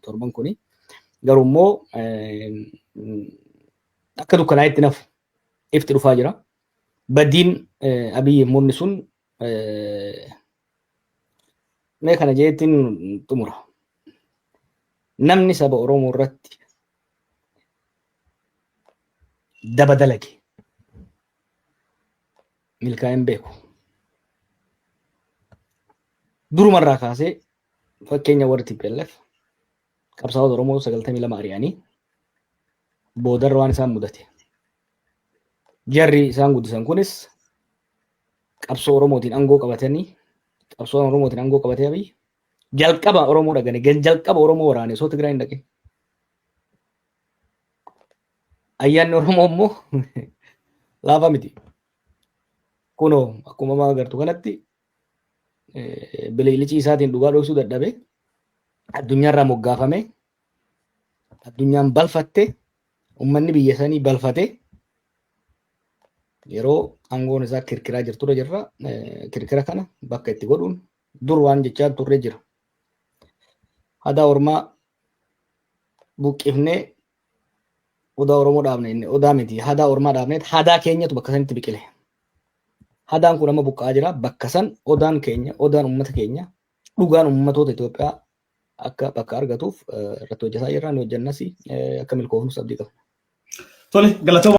Torban kuni. Garuu immoo akka dukkanaa'etti nafu ifti dhufaa jira. Badiin Abiyyi murni sun mee kana jeettiin xumura. Namni saba Oromoo irratti daba dalage milkaa'ee hin beeku. Durumarraa kaasee fakkeenya warri TPLF qabsaa'ota Oromoo 92 ari'anii boodarra waan isaan mudate. Jarri isaan guddisan kunis qabsoo Oromootiin aangoo qabatanii, qabsoo Oromootiin aangoo qabatee Abiy jalqaba Oromoo dhagane, jalqaba Oromoo waraane osoo Tigraay hin dhaqin. Ayyaanni Oromoo immoo laafaa miti. Kunoo akkuma amma agartu kanatti bililicii isaatiin dhugaa dhoksuu dadhabe, addunyaarraa moggaafame, addunyaan balfatte, uummanni biyya sanii balfate, yeroo aangoon isaa kirkiraa jirturra jirra. Kirkira kana bakka itti godhuun dur waan jechaa turre jira. Hadaa ormaa buqqifnee odaa Oromoo dhaabne, inni odaa miti, hadaa ormaa dhaabnee hadaa keenyatu bakka sanitti biqile. Hadaan kun amma buqqa'aa jira. Bakka san odaan keenya, odaan uummata keenya, dhugaan uummatoota Itoophiyaa akka bakka argatuuf irratti hojjetaa jirra. Ni hojjennas, akka milkoofnus abdii qabna. Tole, galatooma.